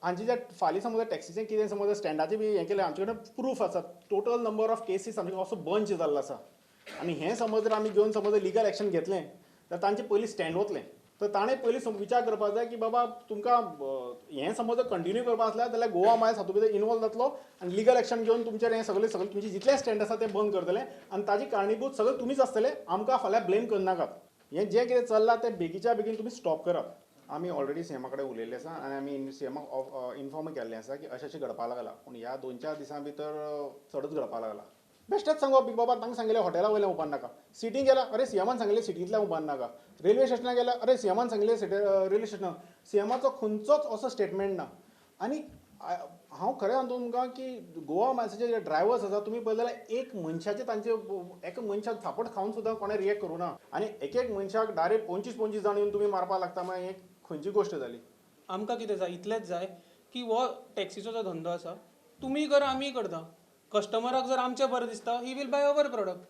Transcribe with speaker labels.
Speaker 1: हांचे जे फाल्यां समज टॅक्सीचें कितें समज स्टँडाचें बी हें केलें, आमचे कडेन प्रूफ आसा. टोटल नंबर ऑफ केसीस आमचे कडेन असो बंच जाल्लो आसा. आनी हें समज जर आमी घेवन समज लिगल एक्शन घेतलें तर तांचे पयलीं स्टँड वतलें. तर ताणें पयलीं विचार करपाक जाय की बाबा तुमकां हें समज जर कंटिन्यू करपा आसल्यार जाल्यार गोवा मायल्स हातूंत भितर इनवॉल्व जातलो आनी लिगल एक्शन घेवन तुमचेर हें सगळें सगळें तुमचे जितले स्टँड आसा ते बंद करतले आनी ताजी कारणीभूत सगळें तुमीच आसतले. आमकां फाल्यां ब्लेम करनाकात. हें जें कितें चल्लां तें बेगीच्या बेगीन तुमी स्टॉप करात. आमी ऑलरेडी सीएमा कडेन उलयल्ले आसा आनी आमी सीएमाक इन्फॉर्म केल्लें आसा की अशें अशें घडपाक लागलां, पूण ह्या 2-4 दिसां भितर चडच घडपाक लागलां. बेश्टेच सांगप की बाबा तांकां सांगिल्लें हॉटेला वयल्यान उबार नाका, सिटीन गेल्या अरे सीएमान सांगिल्लें सिटींतल्यान उबार नाका, रेल्वे स्टेशनार गेल्या अरे सीएमान सांगिल्लें रेल्वे स्टेशनार. सीएमाचो खंयचोच असो स्टेटमेंट ना. आनी हांव खरें सांगता तुमकां की गोवा मायल्साचे जे ड्रायवर्स आसा, तुमी पळयत जाल्यार एक मनशाचे तांचे एका मनशाक थापट खावन सुद्दां कोणें रिएक्ट करूं ना. आनी एक एक मनशाक डायरेक्ट 25-25 जाण येवन तुमी मारपाक लागता, मागीर हें खंयची गोश्ट जाली?
Speaker 2: आमकां कितें जाय, इतलेंच जाय की हो टॅक्सीचो जो धंदो आसा, तुमी करा, आमीय करता. कस्टमराक जर आमचें बरें दिसता, he will buy our product.